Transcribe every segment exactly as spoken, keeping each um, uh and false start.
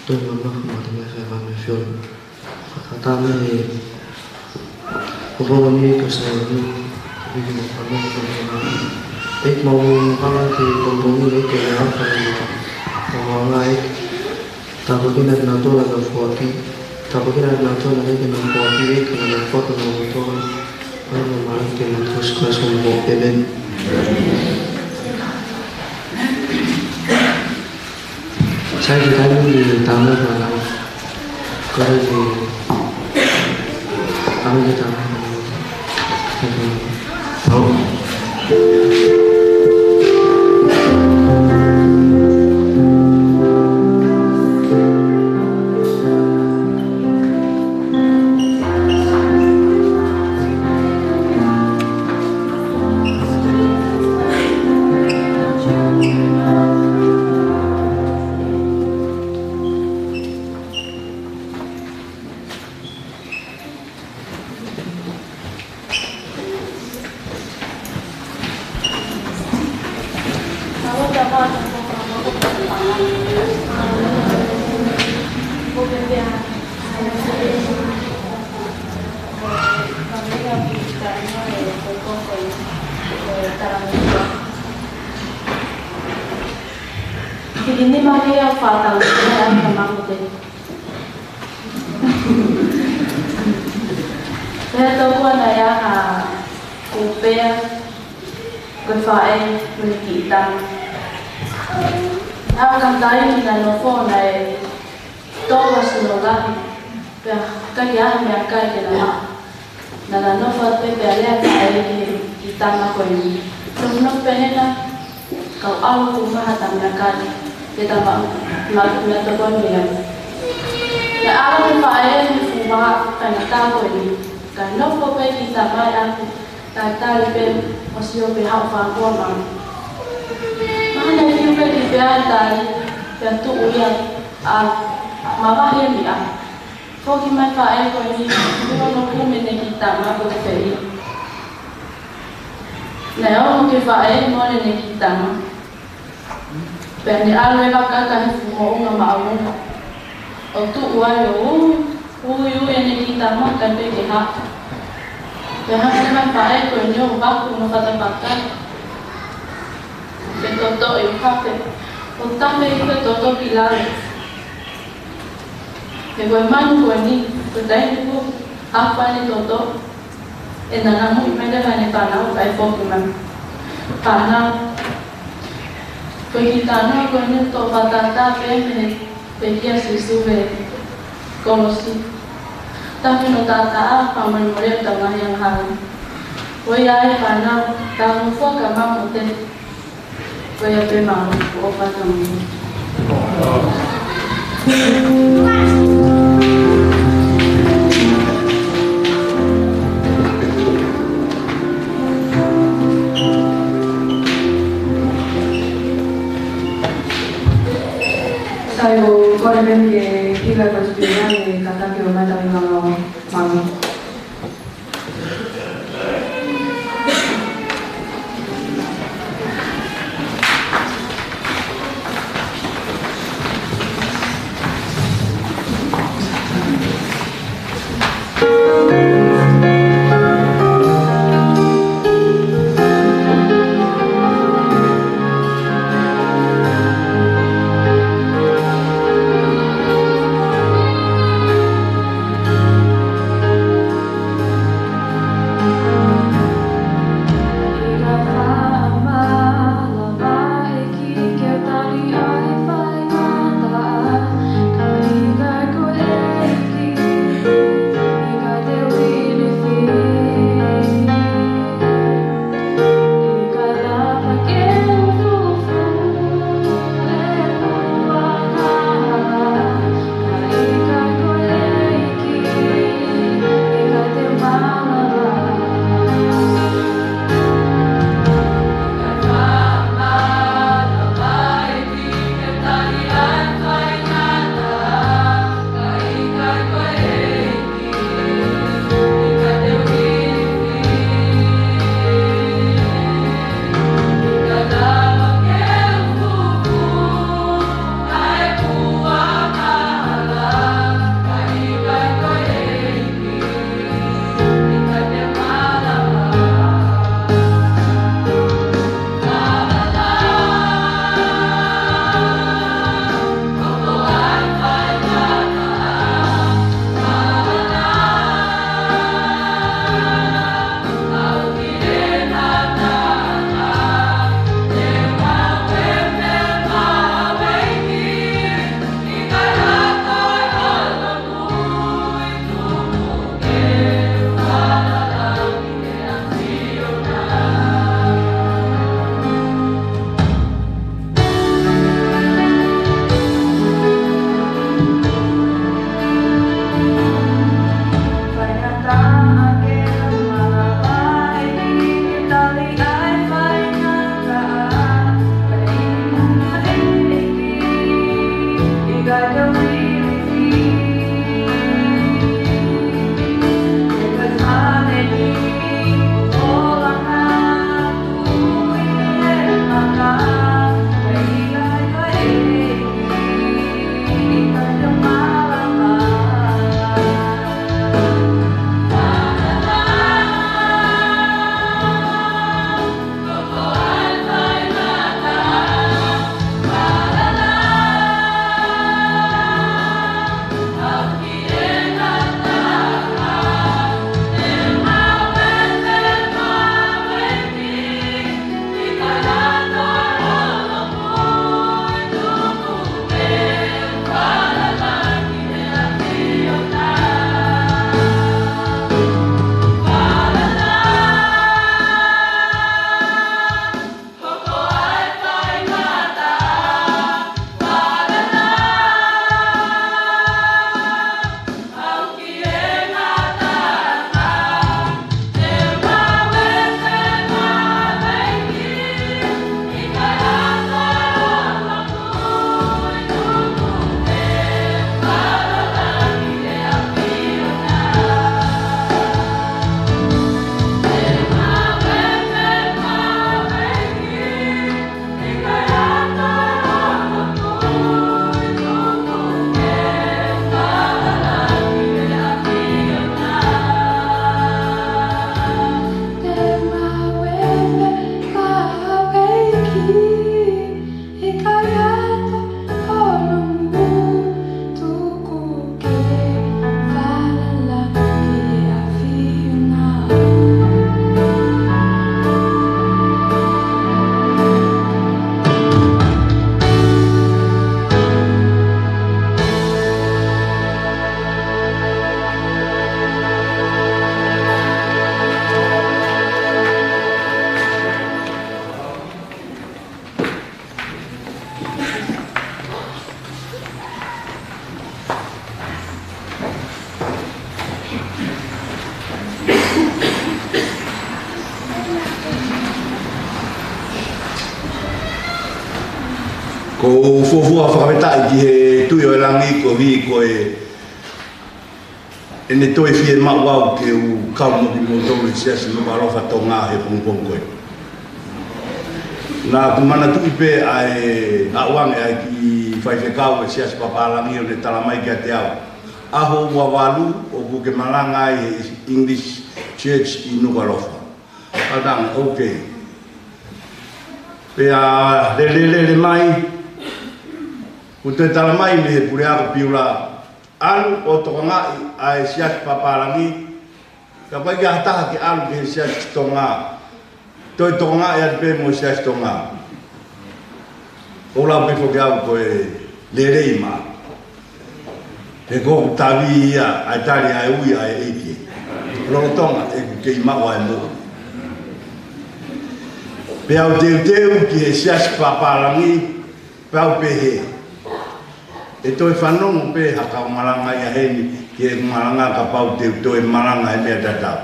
Toe mamafa maʻa e Tamai Fakaevanefiona. Fakatame o pō ni ko sa ni, ko piki mo pano ko pano. ʻEiki mau panga ki pongipongi ʻEiki ke ne ʻafa ni. Mau anga ʻEiki. Tāpuekina kinautolu naʻa nau foaki. Tāpuekina kinautolu naʻe ʻikai ke nau foaki ʻEiki, naʻa nau foaki nautolu. Ai, mau mali ke na Yesu Kristo mo, ʻēmeni. Sai ke taimi ni tāna ka na. Ko e ni, ami ke tāna. Tau. Ki ni maria fata, ka maku te. Pea tokua naʻe ʻi ai ha kuo pehē, ko e faʻē mo ʻene kiʻi tama. ʻA ka taimi naʻe nofo naʻe tō ʻa sino lahi, pea ʻikai ke ʻi ai ha meʻakai ke na maʻu. Naʻa na nofo atu pē pea lea ʻa e faʻē ki he kiʻi tama ko eni. Nofo nofo pē hena, kau ʻalu ʻo maʻu ha meʻakai, ke ta maʻu, maʻu meʻatokoni mei ai. Naʻe ʻalu ʻa e faʻē ʻi he fuʻu vahaʻa faingataʻa ko eni, kae nofo pē kiʻi tama ʻi ʻapi, tatali pē ʻo sio pe haʻu fakakoloa maʻu. Mahalo naʻe fiu pē kiʻi pea tali, pea tuʻu ia ʻo mavahe mei ai. Foki mai faʻē ko eni, ʻi hono kumi ʻene kiʻi tama ko e feia. Naʻe ongo ki he faʻē mo ʻene kiʻi tama. Pea ne ʻalu ʻo vaka ki he fuʻu moʻunga maʻolunga. ʻO tuʻu ai ʻo ui, ui, ui ʻene kiʻi tama kae ʻikai ke haʻu. Pea hanga mai faʻē ko eni ʻo vaku hono fatafata. Fetotoʻi ʻo hape. ʻO tape ʻi he fetotoʻi ki lalo. He ko e manu ko eni, ko e taimi kuo ʻalu ʻene toto, ʻe nanamuʻi mai leva ʻene fānau kae foki mai. Fānau. Ko e kiʻi talanoa ko eni ʻoku toʻo fakatātā pē mei he pekia ʻa Sīsū he kolosi. Tapu hono taʻataʻa, fakamolemole ʻo tau ngaahi angahala. ʻOiauē fānau, talangofua ka maʻu moʻoni. Ko ia pē, mālō, ʻofa atu. Sai, ʻoku kole pē ke hila ko e tupina ke kātaki ʻo mai tau ʻi ngā ngāue. Mālō. ʻOku ou fuofua fakafetaʻi ki he Tuʻi ʻo e langi koeʻuhi ko e ʻene toe fiemaʻu au ke u kau mo kimoutolu he Siasi Nukuʻalofa Tonga he pongipongi ko eni. Naʻá ku manatuʻi pē ʻa e ʻaʻuange ʻa e kiʻi faifekau ʻo e Siasi Papālangi ʻo ne talamai kiate au, ʻaho ua valu ʻokú ke malanga ai he English Church ʻi Nukuʻalofa. Pea u talaange, okay. Pea lele lele mai, kuo toe talamai mei he puleako Piula, ʻalu ʻo tokangaʻi ʻa e Siasi Papālangi, ka ʻoku ʻikai ha taha ke ʻalu ki he Siasi Tonga, toe tokangaʻi atu pē mo e Siasi Tonga. ʻOku ou lau pē foki au ko e lelei maʻa. He ko ʻeku tavi ia ʻa e tali ʻa e ui ʻa e ʻEiki. Lolotonga ʻeku kei maʻu ʻa e moʻui. Pea u teuteu ki he Siasi Papālangi, pea u pehē, ʻe toe fanongo pē ha kau malanga ia heni ki heʻeku malanga kapau te u toe malanga he meʻa tatau.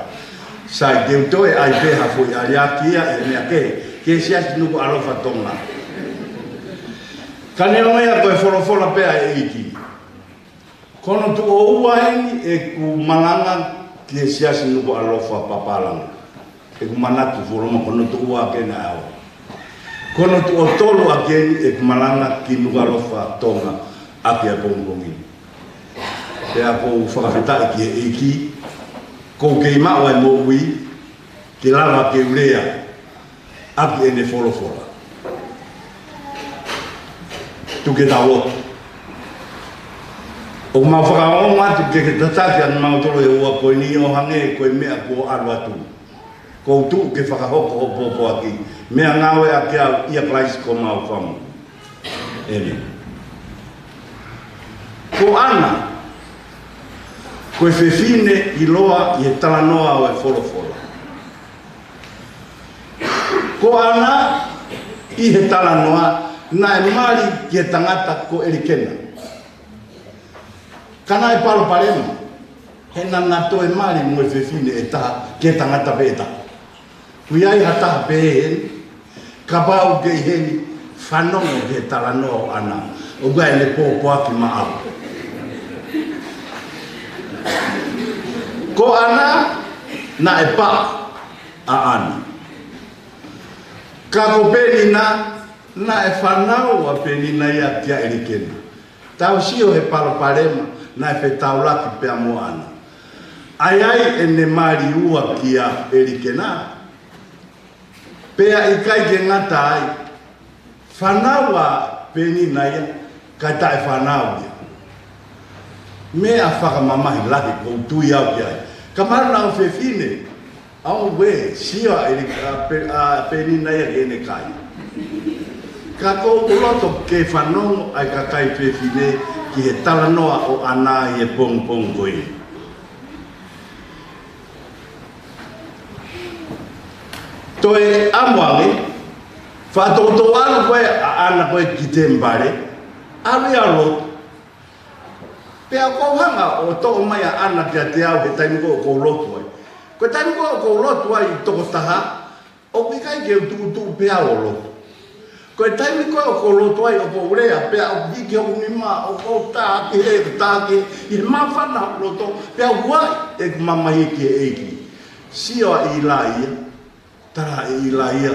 Sai, te u toe ʻai pē ha foʻi aliaki ia ʻi he meʻa kehe ki he Siasi Nukuʻalofa Tonga. Ka neongo ia ko e folofola pē ʻa e ʻEiki. Ko hono tuʻo ua eni ʻeku malanga ki he Siasi Nukuʻalofa Papālangi. ʻEku manatu fuoloa ko hono tuʻo ua ʻaki eni ʻa e ʻaho. Ko hono tuʻo tolu ʻaki eni ʻeku malanga ki Nukuʻalofa Tonga ʻaki ʻa e pongipongi ni. Pea ʻoku ou fakafetaʻi ki he ʻEiki, ʻoku ou kei maʻu ʻa e moʻui, ke lava ke u lea ʻaki ʻene folofola. Tuku ke tau lotu. ʻOku mau fakaongo atu ke ke tataki ʻa kimautolu he houa ko eni ʻo hangē ko e meʻa kuo ʻalu atu. ʻOku ou tuʻu ke fakahoko hoʻo pōpoaki. Meʻangāue ʻaki au ʻia Kalaisi ko homau Fakamoʻui. ʻĒmeni. Ko ʻAna, ko e fefine ʻiloa ʻi he talanoa ʻo e folofola. Ko ʻAna ʻi he talanoa naʻe mali ki he tangata ko ʻElikena. Ka naʻe palopalema, he naʻá na toe mali mo e fefine ʻe taha ki he tangata pē ʻe taha. ʻOku ʻi ai ha taha pehē heni, kapau ʻoku ke ʻi heni, fanongo ki he talanoa ʻo ʻAna. ʻOku ʻi ai ʻene pōpoaki maʻau. Ko ʻAna, naʻe paʻa ʻa ʻAna. Ka ko Penina, naʻe fānau ʻa Penina ia kia ʻElikena. Tau sio he palopalema, naʻe fetaulaki pea mo ʻAna. ʻA ia ʻi heʻene mali ua kia ʻElikena. Pea ʻikai ke ngata ai, fānau ʻa Penina ia, kae taʻefānau ia. Meʻa fakamamahi lahi ʻoku ou tui au ki ai. Ka mahalo naʻa ʻoku fefine, ʻauē, sio ʻa ʻEli-, ʻa Pe-, ʻa Penina ia ki heʻene kai. Ka ʻoku ou loto ke fanongo ʻa e kakai fefine ki he talanoa ʻo ʻAna ʻi he pongipongi ko ia. Toe ʻamu ange, faʻa toutou ʻalu ko ē ʻa ʻAna ko ē ki temipale, ʻalu ia ʻo lotu. Pea ʻoku ou hanga ʻo toʻo mai ʻa ʻAna kiate au he taimi ko ē ʻoku ou lotu ai. Ko e taimi ko ē ʻoku ou lotu ai ʻi tokotaha, ʻoku ʻikai ke u tuʻutuʻu pē au ʻo lotu. Ko e taimi ko ē ʻoku ou lotu ai ʻoku ou lea, pea ʻoku hiki hoku nima, ʻoku ou tā ki hē, tā ki hē, ʻi he māfana hoku loto, pea ʻoku ʻi ai ʻeku mamahi ki he ʻEiki. Sio ʻa ʻIlaia, tala ʻe ʻIlaia,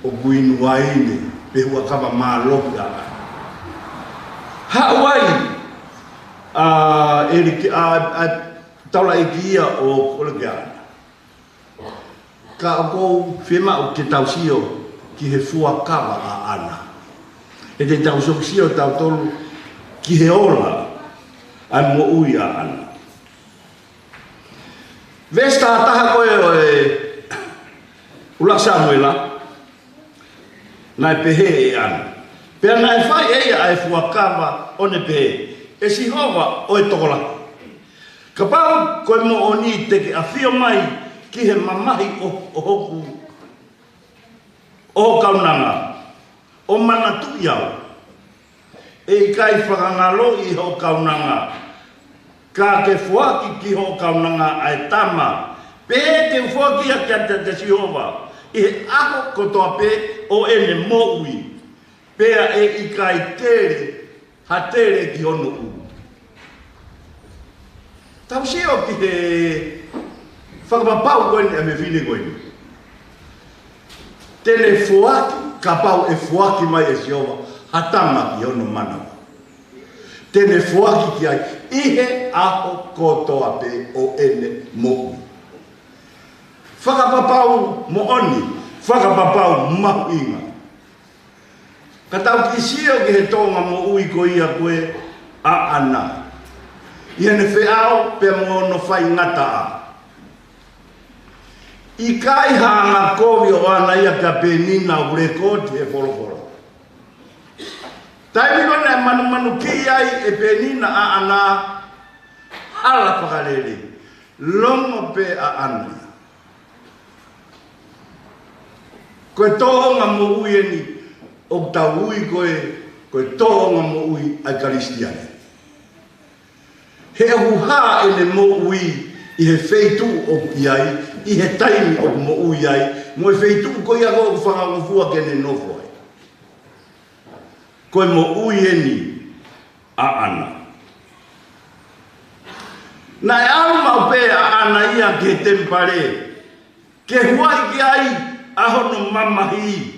ʻoku inu uaine, pe huʻakava mālohi ʻa ʻAna. Haʻu ai, ʻa, ʻEliki-, ʻa, ʻa, taulaʻeiki ia ʻo Koleke ʻAna. Ka ʻoku ou fiemaʻu ke tau sio ki he fuakava ʻa ʻAna. He te tau sio, sio tautolu ki he ola ʻa e moʻui ʻa ʻAna. Veesi taha taha ko ē ʻo e ʻUluaki Samuela, naʻe pehē ʻe ʻAna. Pea naʻe fai ʻe ia ʻa e fuakava ʻo ne pehē, ʻE Sihova ʻo e tokolahi, kapau ko e moʻoni te ke ʻafio mai ki he mamahi ʻo, ʻo hoku, ʻo hoku kaunanga, ʻo manatuʻi au, ʻe ʻikai fakangaloʻi hoku kaunanga, ka ke foaki ki hoku kaunanga ʻa e tama, pea te u foaki ia kiate, kiate Sihova ʻi he ʻaho kotoa pē ʻo ʻene moʻui, pea ʻe ʻikai tele ha tele ki hono ʻulu. Tau sio ki he fakapapau ko eni ʻa e fefine ko eni. Te ne foaki, kapau ʻe foaki mai ʻe Sihova ha tama ki hono manava, te ne foaki ki ai ʻi he ʻaho kotoa pē ʻo ʻene moʻui. Fakapapau moʻoni, fakapapau mahuʻinga. Ka tau kiʻi sio ki he tōʻonga moʻui ko ia ko ē ʻa ʻAna, ʻi heʻene feʻao pea mo hono faingataʻa. ʻIkai ha anga kovi ʻo ʻAna ia kia Penina ʻoku lekooti he folofola. Taimi ko ē naʻe manumanukiʻi ai ʻe Penina ʻa ʻAna, hala fakalelei, longo pē ʻa ʻAna ia. Ko e tōʻonga moʻui eni ʻoku tau ui ko ē, ko e tōʻonga moʻui ʻa e Kalisitiane. He ʻoku hā ʻene moʻui ʻi he feituʻu ʻoku ʻi ai, ʻi he taimi ʻoku moʻui ai, mo e feituʻu ko ia ʻoku fakangofua ke ne nofo ai. Ko e moʻui eni ʻa ʻAna. Naʻe ʻalu maʻu pē ʻa ʻAna ia ki he temipale ke huaʻi ki ai ʻa hono mamahi,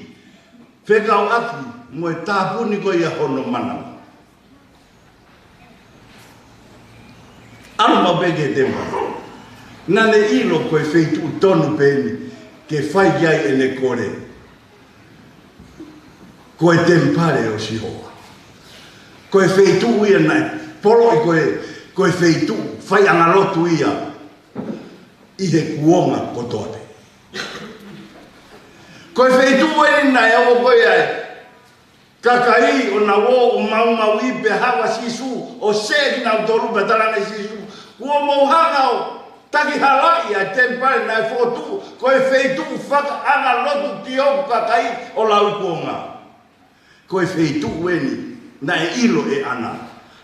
fekauʻaki mo e tāpuni ko ia hono manava. ʻAlu maʻu pē ki he temipale. Naʻa ne ʻilo ko e feituʻu tonu pē eni ke fai ki ai ʻene kole. Ko e temipale ʻo Sihova. Ko e feituʻu ia naʻe poloʻi ko e, ko e feituʻu faiʻanga lotu ia ʻi he kuonga kotoa pē. Ko e feituʻu eni naʻe ō ko ia e kakai ʻo nau ō ʻo maumauʻi pea haʻu ʻa Sīsū ʻo sēʻi kinautolu pea talaange ʻe Sīsū, kuo mou hanga ʻo takihalaʻi ʻa e temipale naʻe fokotuʻu ko e feituʻu fakaʻanga lotu ki hoku kakai ʻo lauikuonga. Ko e feituʻu eni naʻe ʻilo ʻe ʻAna,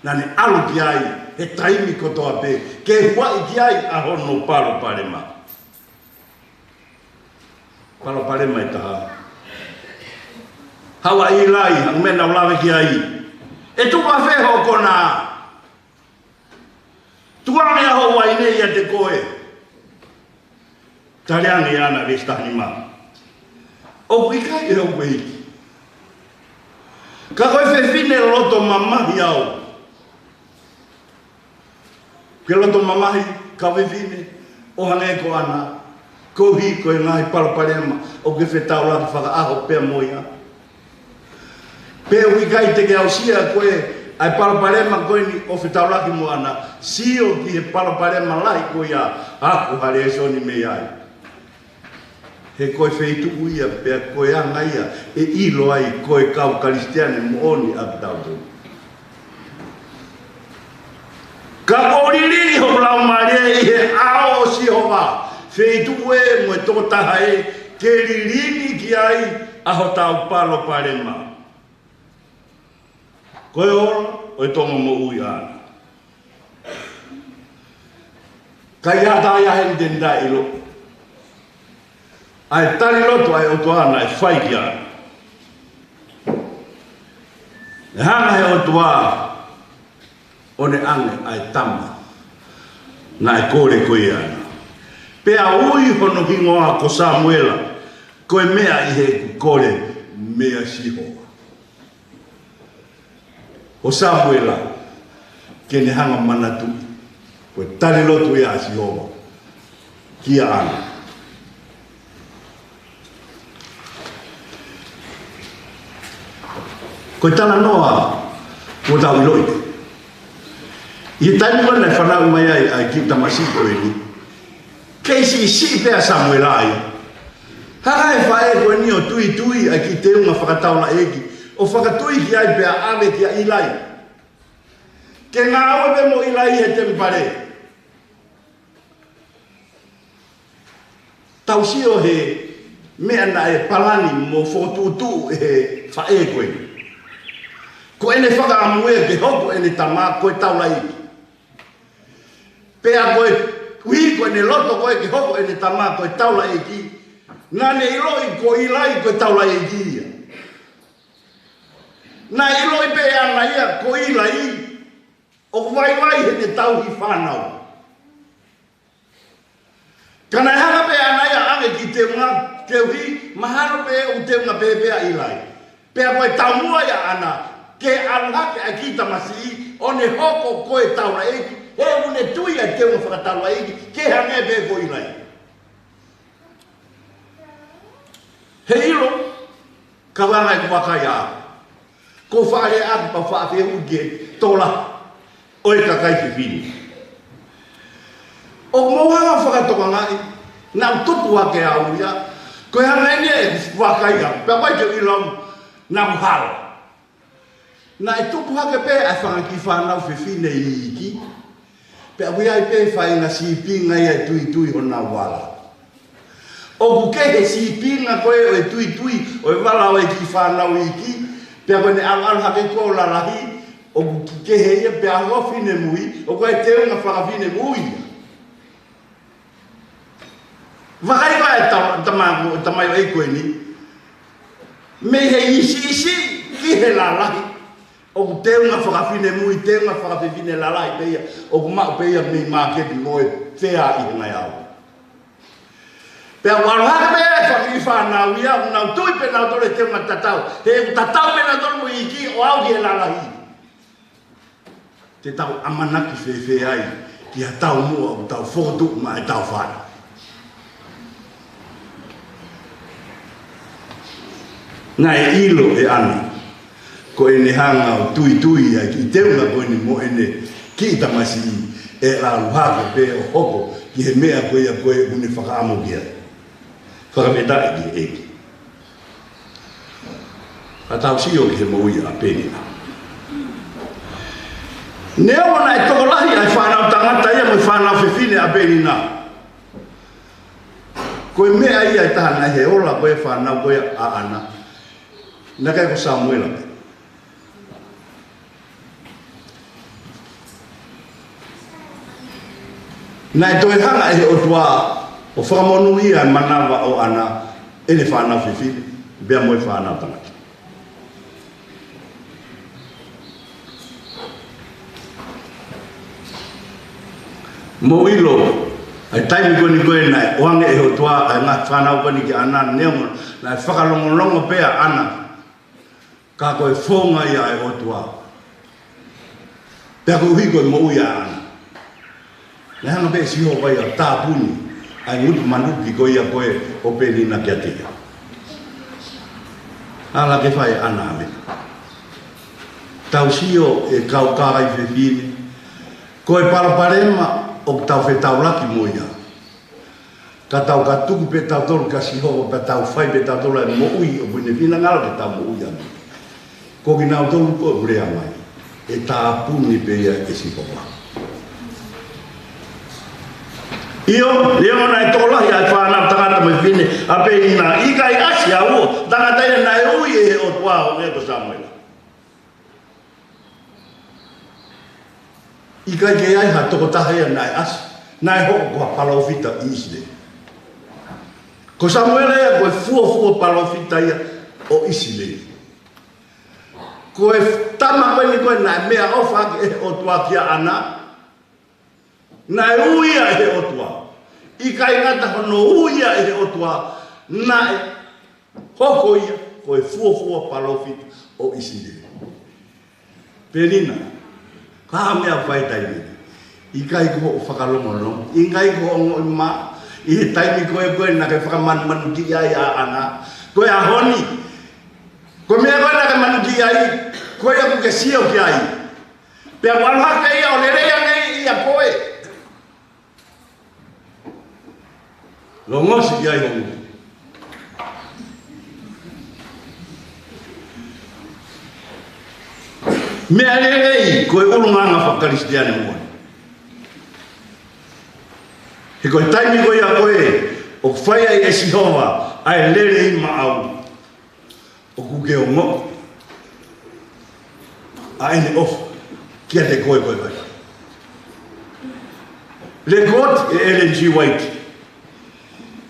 naʻa ne ʻalu ki ai he taimi kotoa pē ke huaʻi ki ai ʻa hono palopalema. Palopalema ʻe taha. Haʻu ʻa ʻIlai, ʻa e meʻa naʻa ku lave ki ai. ʻE tuku ʻafē hoʻo konā? Tukuange ʻa hoʻo uaine ʻiate koe. Tali ange ʻe ʻAna, veesi taha nima: ʻOku ʻikai ʻe hoku ʻeiki, ka ko e fefine loto mamahi au. Ke loto mamahi, kau fefine, ʻo hangē ko ʻAna, koeʻuhi ko e ngaahi palopalema ʻoku ke fetaulaki fakaʻaho pea mo ia. Pe ʻoku ʻikai te ke aʻusia ʻe koe ʻa e palopalema ko eni ʻo fetaulaki mo ʻAna? Sio ki he palopalema lahi ko ia, ʻoku ʻi ai ha lēsoni mei ai. He ko e feituʻu ia, pea ko e anga ia ʻe ʻilo ai ko e kau Kalisitiane moʻoni ʻa kitautolu. Ka ʻoku ou liliu hoku laumālie ʻi he ʻao ʻo Sihova, feituʻu ē mo e tokotaha ē ke lilingi ki ai ʻa hotau palopalema. Ko e ola ʻo e Tonga moʻui ʻaʻana. Ka ʻi ai ha taha ia heni te ne taʻeʻilo ʻa e tali lotu ʻa e ʻOtua naʻe fai kia ʻAna. Naʻe hanga he ʻOtua ʻo ne ʻange ʻa e tama naʻe kole ko ia ʻAna, pea ui hono hingoa ko Samuela, ko e meʻa ʻi heʻeku kole meia Sihova. Ko Samuela, ke ne hanga manatuʻi ko e tali lotu ia ʻa Sihova kia ʻAna. Ko e talanoa kuo tau ʻiloʻi, ʻi he taimi ko ē naʻe fanauʻi mai ai ʻa e kiʻi tamasiʻi ko eni, kei siʻisiʻi pē ʻa Samuela ai. Hanga he faʻē ko eni ʻo tuitui ʻa e kiʻi teunga fakataulaʻeiki, ʻo fakatui ki ai pea ʻave kia ʻIlai ke ngāue pē mo ʻIlai he temipale. Tau sio he meʻa naʻe palani mo fokotuʻutuʻu ʻe he faʻē ko ē. Ko ʻene fakaʻamu ia ke hoko ʻene tama ko e taulaʻeiki. Pea ko e ui ko ʻene loto ko ē ke hoko ʻene tama ko e taulaʻeiki, naʻa ne ʻiloʻi ko ʻIlai ko e taulaʻeiki ia. Naʻe ʻiloʻi pē ʻe ʻAna ia ko ʻIlai ʻoku vaivai heʻene tauhi fānau. Ka naʻe hanga pē ʻe ʻAna ia ʻo ʻange kiʻi teunga, koeʻuhi mahalo pē ʻoku teunga pē pē ʻa ʻIlai. Pea ko e taumuʻa ia ʻa ʻAna ke ʻalu hake ʻa e kiʻi tamasiʻi ʻo ne hoko ko e taulaʻeiki, he ʻoku ne tui ʻa e teunga fakataulaʻeiki ke hangē pē ko ʻIlai. Heiʻilo, ka ʻoku ʻi ai ʻeku vakai ʻaʻaku. Ko e faʻa lea ʻaʻaku pea faʻa fehuʻi ki he tokolahi ʻo e kakai fefine. ʻOku mou hanga ʻo fakatokangaʻi, naʻa ku tupu hake au ia, ko e hanga eni ʻeku vakai ʻaʻaku, pea ʻoku ʻikai ke u ʻilo naʻa ku hala. Naʻe tupu hake pē ʻa e fanga kiʻi fānau fefine iiki, pea ʻoku ʻi ai pē faʻahinga sīpinga ia ʻe tuitui honau vala. ʻOku kehe sīpinga ko ē ʻo e tuitui ʻo e vala ʻo e kiʻi fānau iiki, pea ko ʻene ʻaluʻalu hake ko ē ʻo lalahi, ʻoku kehe ia pea ʻoku finemui, ʻoku ʻi ai e teunga fakafinemui ia. Vakai mai e ta-, tama-, tamaioʻeiki ko eni. Mei he ʻisiʻisi ki he lalahi. ʻOku teunga fakafinemui, teunga fakafefine lalahi pē ia ʻoku maʻu pē ia mei māketi mo e fea ʻi he ngaahi ʻaho. Pea ʻoku ʻalu hake pē ʻa e fanga kiʻi fānau ia, ʻoku nau tui pē nautolu ʻe teunga tatau. He ʻoku tatau pē nautolu mo e iiki ʻo aʻu ki he lalahi. Te tau ʻamanaki fēfē ai ki ha taumuʻa ʻoku tau fokotuʻu maʻa ʻetau fānau? Naʻe ʻilo ʻe ʻAna, ko ʻene hanga ʻo tuitui ʻa e kiʻi teunga ko eni mo ʻene kiʻi tamasiʻi, ʻe ʻalu hake pē ʻo hoko ki he meʻa ko ia ko ē ʻoku ne fakaʻamu ki ai. Fakafetaʻi ki he ʻEiki. Ka tau sio ki he moʻui ʻa Penina. Neongo naʻe tokolahi ʻa e fānau tangata ia mo e fānau fefine ʻa Penina, ko e meʻa ia ʻe taha naʻe he ola ko ē e fānau ko ē ʻa ʻAna, naʻe ʻikai ko Samuela pē. Naʻe toe hanga ʻe he ʻOtua ʻo fakamonūʻia e manava ʻo ʻAna, ʻene fānau fefine pea mo e fānau tangata. Mou ʻilo, ʻa e taimi ko eni ko ē naʻe ʻoange ʻe he ʻOtua ʻa e ngaahi fānau ko eni kia ʻAna, neongo naʻe fakalongolongo pē ʻa ʻAna, ka ko e founga ia ʻa e ʻOtua. Pea koeʻuhi ko e moʻui ʻa ʻAna, naʻe hanga pē ʻe Sihova ia ʻo tāpuni ʻa e ngutu manuki ko ia ko ē ʻo Penina kiate ia. Ala ke fai ʻAna ʻa meʻa. Tau sio ʻe kau kakai fefine, ko e palopalema ʻoku tau fetaulaki mo ia, ka tau ka tuku pē tautolu kia Sihova pea tau fai pē tautolu ʻa e moʻui ʻoku ne finangalo ke tau moʻui ai. Ko kinautolu ko ē ʻoku lea mai, ʻe tāpuni pē ia ʻe Sihova. ʻIo, neongo naʻe tokolahi ʻa e fānau tangata mo e fefine ʻa Penina, ʻikai ʻasi ha ua tangata ia naʻe ui ʻe he ʻOtua ʻo hangē ko Samuela. ʻIkai ke ʻi ai ha tokotaha ia naʻe ʻasi, naʻe hoko ko ha palōfita ʻi ʻIsileli. Ko Samuela ia ko e fuofua palōfita ia ʻo ʻIsileli. Ko e tama ko eni ko ē naʻe meʻaʻofa ʻaki ʻe he ʻOtua kia ʻAna, naʻe ui ia ʻe he ʻOtua. ʻIkai ngata hono ui ia ʻe he ʻOtua, naʻe hoko ia ko e fuofua palōfita ʻo ʻIsileli. Penina, ko e hā e meʻa ʻoku fai he taimi ni? ʻIkai ko hoʻo fakalongolongo, ʻikai ko hoʻo ongoʻi mā, ʻi he taimi ko ē ko ē naʻa ke fakamanumanukiʻi ai ʻa ʻAna, ko e ʻaho ni, ko e meʻa ko ē naʻa ke manukiʻi ai, ko ia ʻoku ke sio ki ai. Pea ʻoku ʻalu hake ia ʻo lelei ange ia koe. Longosi ki ai hoʻo ngutu. Meʻa lelei ko e ʻulungaanga faka-Kalisitiane moʻoni. He ko e taimi ko ia ko ē ʻoku fai ai ʻe Sihova ʻa e lelei maʻau, ʻoku ke ongoʻi ʻa ʻene ʻofa kiate koe ko e kakai. Lekooti ʻe Ellen G. White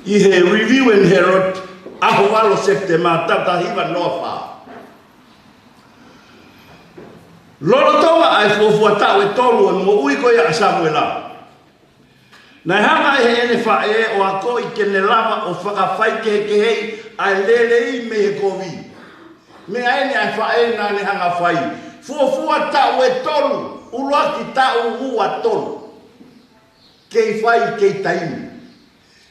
ʻi he Review and Herald, ʻaho valu Sepitema, taha hiva noa fā. Lolotonga ʻa e fuofua taʻu ʻe tolu ʻo e moʻui ko ia ʻa Samuela, naʻe hanga ʻe heʻene faʻē ʻo akoʻi ke ne lava ʻo fakafaikehekeheʻi ʻa e lelei mei he kovi. Meʻa eni ʻa e faʻē naʻa ne hanga fai. Fuofua taʻu ʻe tolu, ʻuluaki taʻu, ua, tolu. Kei fai, kei taimi.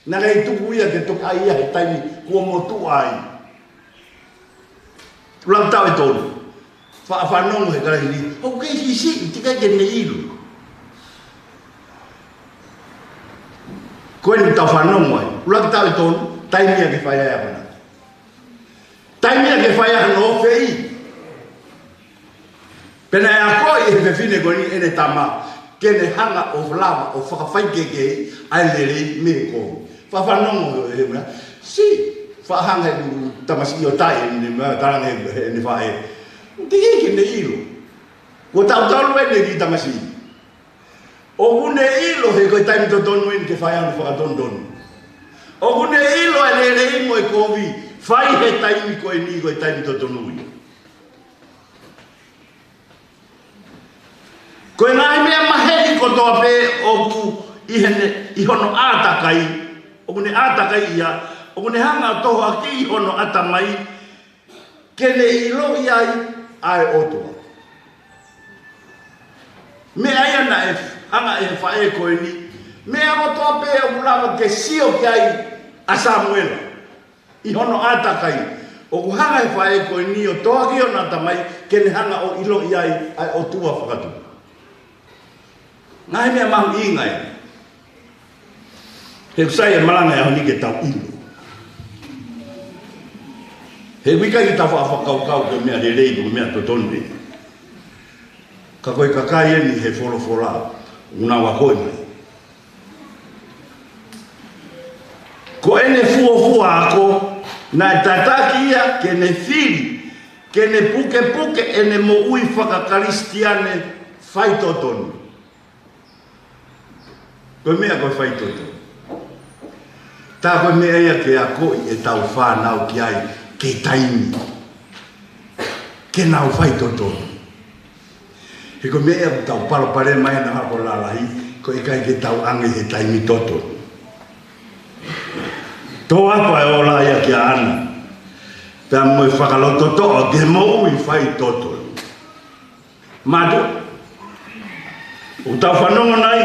Naʻa kei tuku ia ke toki ʻai ia he taimi kuo motuʻa ai. ʻUluaki taʻu ʻe tolu. Fa-, fanongo he kalahi ni, ʻoku kei siʻisiʻi, teʻeki ke ne ʻilo. Ko eni tau fanongo ai. ʻUluaki taʻu ʻe tolu, taimi ia ke fai ai ʻa ʻAna. Taimi ia ke fai ai hano ofeʻi. Pea naʻe akoʻi ʻe he fefine ko eni ʻene tama ke ne hanga ʻo lava ʻo fakafaikehekeheʻi ʻa e lelei mei he kovi. Fa-, fanongo he mea. Siʻi faʻahinga ʻeku tamasiʻi ʻo taʻe ʻene mea, talange he, he, ʻene faʻē. Teʻeki ke ne ʻilo. Kuo taʻu tolu eni e kiʻi tamasiʻi. ʻOku ne ʻilo he ko e taimi totonu eni ke fai ai hono fakatonutonu. ʻOku ne ʻilo ʻa e lelei mo e kovi, fai he taimi ko eni ko e taimi totonu ia. Ko e ngaahi meʻa maheni kotoa pē ʻoku ʻi heʻene, ʻi hono ʻātakai, ʻoku ne ʻātakai ia, ʻoku ne hanga ʻo tohoakiʻi hono ʻatamai, ke ne ʻiloʻi ai ʻa e ʻOtua. Meʻa ia naʻe hanga ʻe he faʻē ko eni, meʻa kotoa pē ʻoku lava ke sio ki ai ʻa Samuela ʻi hono ʻātakai, ʻoku hanga ʻe he faʻē ko eni ʻo tohoakiʻi hono ʻatamai ke ne hanga ʻo ʻiloʻi ai ʻa e ʻOtua fakatupu. Ngaahi meʻa mahuʻinga ia. He ʻoku sai e malanga he ʻaho ni ke tau ʻilo. He ʻoku ʻikai ke tau faʻa fakakaukau ko e meʻa lelei, ko e meʻa totonu eni. Ka ko e kakai eni he folofola, ʻoku nau akoʻi mai. Ko ʻene fuofua ako, naʻe tataki ia ke ne fili, ke ne pukepuke ʻene moʻui faka-Kalisitiane faitotonu. Ko e meʻa ko e faitotonu. Tā ko e meʻa ia ke akoʻi ʻetau fānau ki ai, kei taimi. Ke nau faitotonu. He ko e meʻa ia ʻoku tau palopalema ai ʻi he ʻaho lalahi, Ko e ʻikai ke tau ʻange he taimi totonu. Tō atu ʻa e ola ia kia ʻAna, pea mo e fakalototoʻa ke moʻui faitotonu. Mātuʻa, ʻoku tau fanongo nai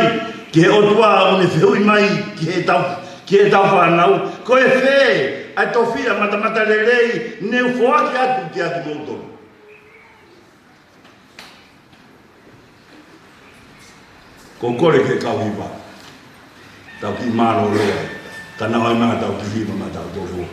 ki he ʻOtua ʻoku ne fehuʻi mai ki heʻetau, ki heʻetau fānau, ko e fē ʻa e tofiʻa matamatalelei ne u foaki atu kiate kimoutolu? Ko e kole ki he kau hiva, tau kiʻi mālōlō ai, ka naʻa ʻoua naʻa tau kiʻi hiva maʻatautolu.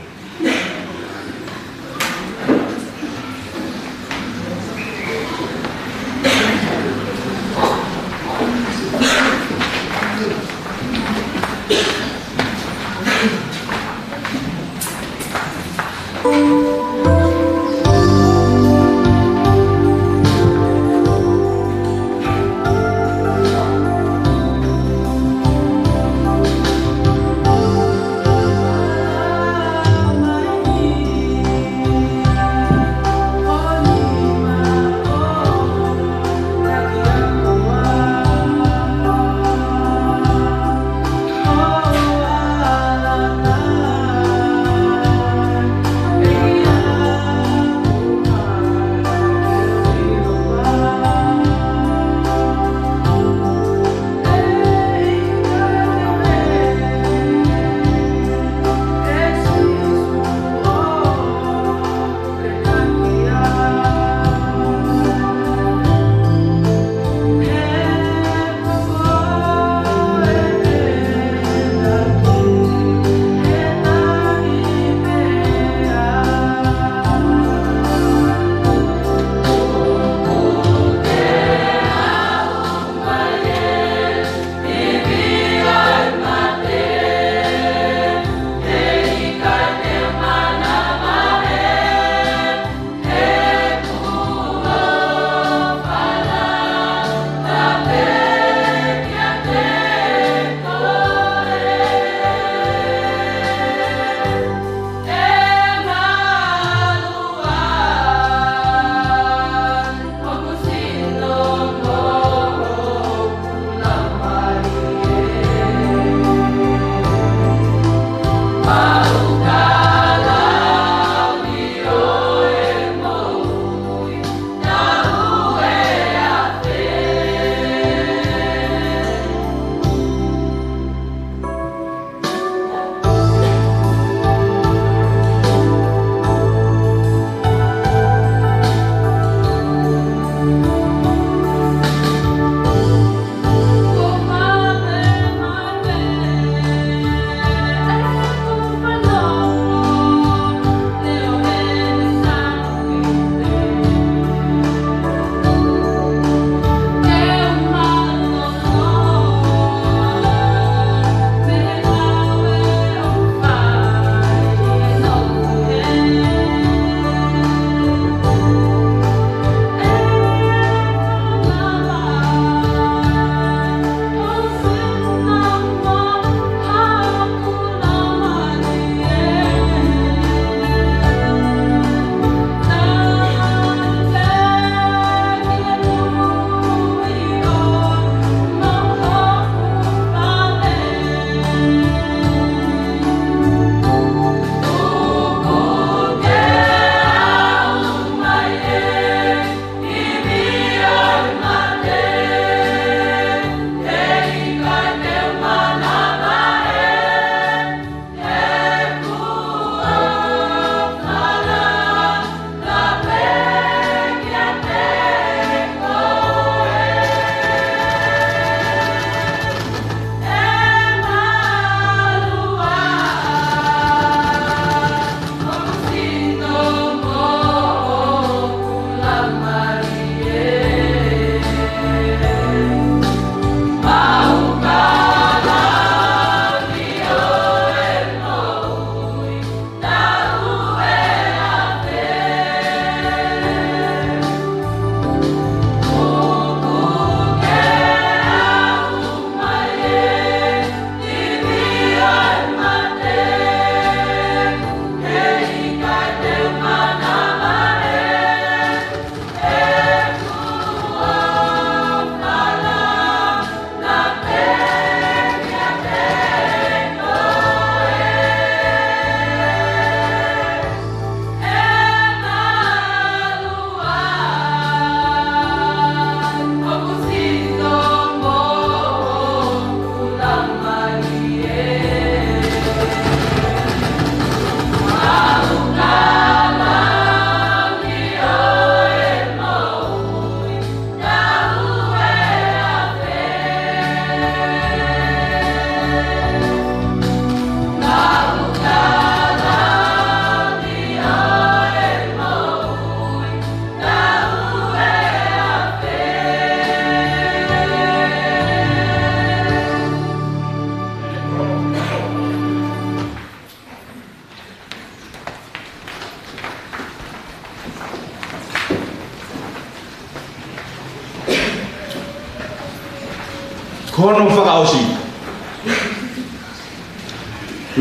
Ko hono fakaʻosi,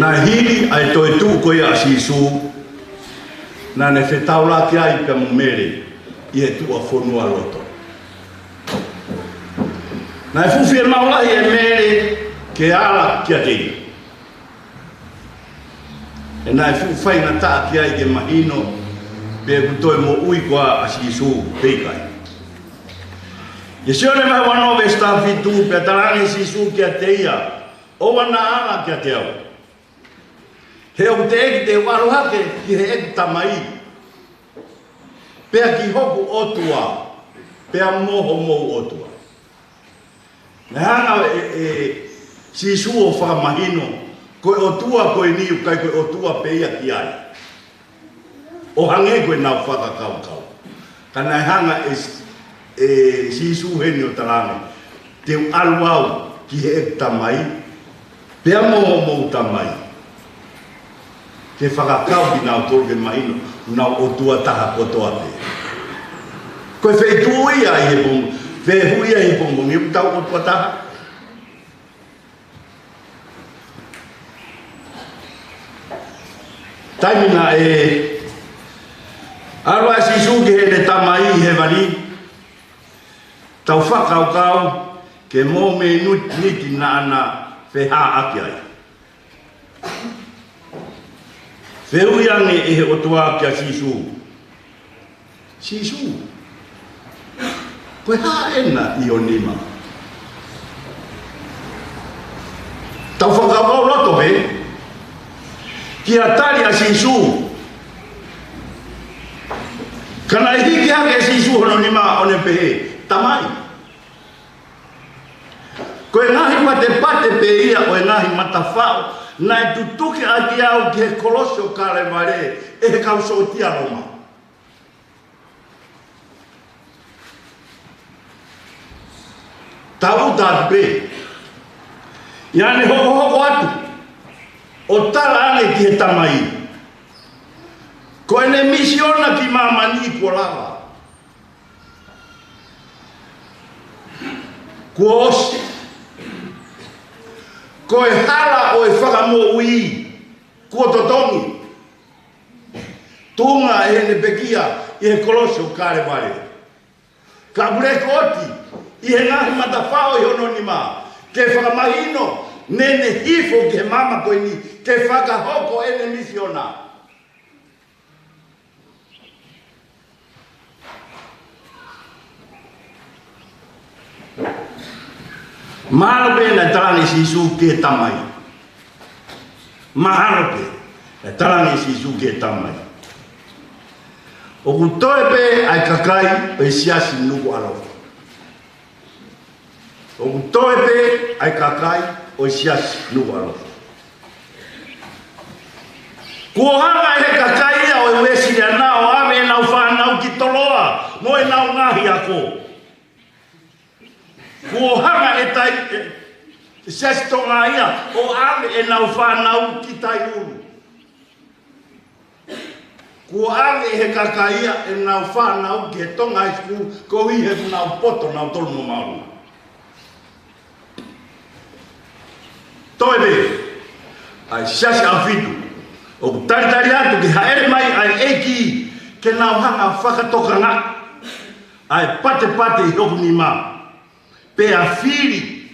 naʻe hili ʻa e toetuʻu ko ia ʻa Sīsū, naʻa ne fetaulaki ai pea mo Mele ʻi he tuʻa fonua loto. Naʻe fuʻu fiemaʻu lahi ʻe Mele ke ala kiate ia. He naʻe fuʻu faingataʻa ki ai ke mahino pe ʻoku toe moʻui koā ʻa Sīsū pe ʻikai. ʻI he Sione vahe uanoa veesi taha fitu, pea talaange ʻe Sīsū kiate ia, ʻoua naʻa ala kiate au. He ʻoku teʻeki te u ʻalu hake ki heʻeku Tamai, pea ki hoku ʻOtua, pea mo homou ʻOtua. Naʻe hanga ʻe, ʻe Sīsū ʻo fakamahino, ko e ʻOtua ko eni ʻoku ʻikai ko e ʻOtua pē ia ki ai, ʻo hangē ko ʻenau fakakaukau. Ka naʻe hanga ʻe, ʻe Sīsū heni ʻo talaange, te u ʻalu au ki heʻeku Tamai, pea mo homou Tamai. Ke fakakau kinautolu ke mahino, nau ʻOtua taha kotoa pē. Ko e feituʻu ia ʻi he pongipongi, fehuʻi ia ʻi he pongipongi, ʻoku tau ʻOtua taha? Taimi naʻe ʻalu ai ʻa Sīsū ki heʻene Tamai ʻi hēvani, tau fakakaukau ki he mōmeniti naʻa na fehāʻaki ai. Fehuʻi ange ʻe he ʻOtua kia Sīsū, Sīsū, ko e hā ena ʻi ho nima? Tau fakakaukau loto pē ki he tali ʻa Sīsū. Ka naʻe hiki hake ʻe Sīsū hono nima ʻo ne pehē, Tamai. Ko e ngaahi patepate pē ia ʻo e ngaahi matafaʻo naʻe tutuki ʻaki au ki he kolosi ʻo Kalevale ʻe he kau sōtia Loma. Tau ʻuta atu pē, ʻi heʻene hokohoko atu ʻo tala ange ki he Tamai, ko ʻene misiona ki māmani kuo lava. Kuo ʻosi. Ko e hala ʻo e fakamoʻui kuo totongi, tuʻunga ʻi heʻene pekia ʻi he kolosi ʻo Kalevale. Ka ʻoku lekooti ʻi he ngaahi matafaʻo ʻi hono nima ke fakamahino naʻa ne hifo ki he maama ko eni ke fakahoko ʻene misiona. Mahalo pē naʻe talaange ʻe Sīsū ki he Tamai. Mahalo pē naʻe talaange ʻe Sīsū ki he Tamai, ʻoku toe pē ʻa e kakai ʻo e Siasi Nukuʻalofa. ʻOku toe pē ʻa e kakai ʻo e Siasi Nukuʻalofa. Kuo hanga ʻe he kakai ia ʻo e Uēsiliana ʻo ʻave ʻenau fānau ki Toloa mo ʻenau ngaahi ako. Kuo hanga ʻe tai, ʻe, ʻe Siasi Tonga ia ʻo ʻave ʻenau fānau ki Tailulu. Kuo ʻave ʻe he kakai ia ʻenau fānau ki he Tonga High School, koeʻuhi he ʻoku nau poto nautolu mo mālōlō. Toe pē ʻa e Siasi ʻAhofitu, ʻoku talitali atu ke hāʻele mai ʻa e ʻEiki ke nau hanga fakatokangaʻi ʻa e patepate ʻi hoku nima, pea fili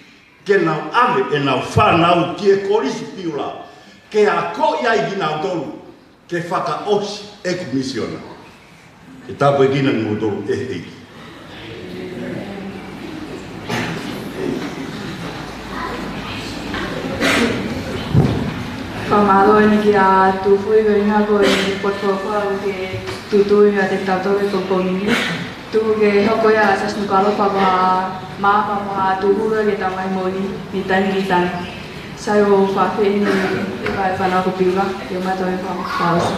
ke nau ʻave ʻenau fānau ki he Kolisi Piula ke akoʻi ai kinautolu ke fakaʻosi ʻeku misiona. Ke tāpuekina kimoutolu ʻe he ʻEiki. Fakamālō eni kia Tūfuhi ko e ʻuhinga ko e potufolofola ʻoku ke tuʻutuʻuni ʻiate kitautolu he pongipongi ni. Tuku ke hoko ia ʻa e Siasi Nukuʻalofa ko ha maama mo ha tūhulu ki he tau ngaahi moʻui mei taimi ki taimi. Sai, ʻoku ou fakaafeʻi eni e kau fānau ko Piula ke ō mai ʻo fakaʻosi.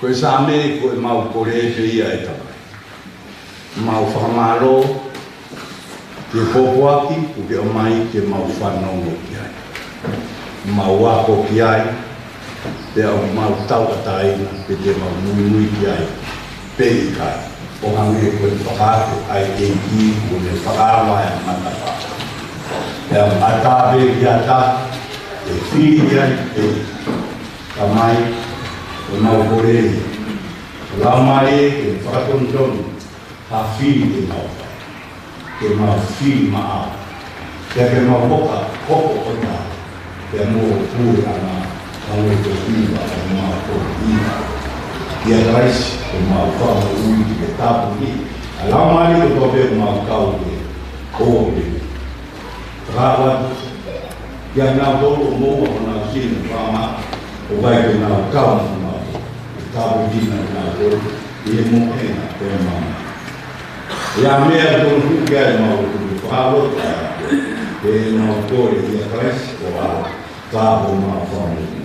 Ko e Saame ko ʻemau kole pē ia, ʻe Tamai. Mau fakamālō ki he pōpoaki kuo ke ʻomai ke mau fanongo ki ai. Mau ako ki ai, pea ʻoku mau tauʻatāina pe te mau muimui ki ai pe ʻikai. ʻO hangē ko e fakaafe ʻa e ʻEiki kuo ne fakaava e matapā. Pea ʻatā pē ki ha taha ʻe fili ki ai pe ʻikai. Tamai, ʻoku mau kole, Laumālie ke fakatonutonu ha fili te mau fai, ke mau fili maʻau, pea ke mau hoko, hoko ʻo taha, pea mo e puleʻanga, hangē ko e hiva ʻo ʻemau kole. ʻIa Kalaisi, ʻoku mau fakamoʻui ke tāpuakiʻi ʻa e laumālie kotoa pē ʻoku mau kau ki ai, ʻo pē. Fakaafe kiate kinautolu ʻoku moʻua honau sino, fakamā, ʻo ʻikai ke nau kau mo kinautolu. Tāpuekina kinautolu ʻi he moʻui pea mo e mamahi. ʻI he meʻa kotoa ʻoku ke ʻai, mau lotu, fakalotu atu, pea mau kole ʻia Kalaisi ko e ʻAlo, ka ko homau Fakamoʻui.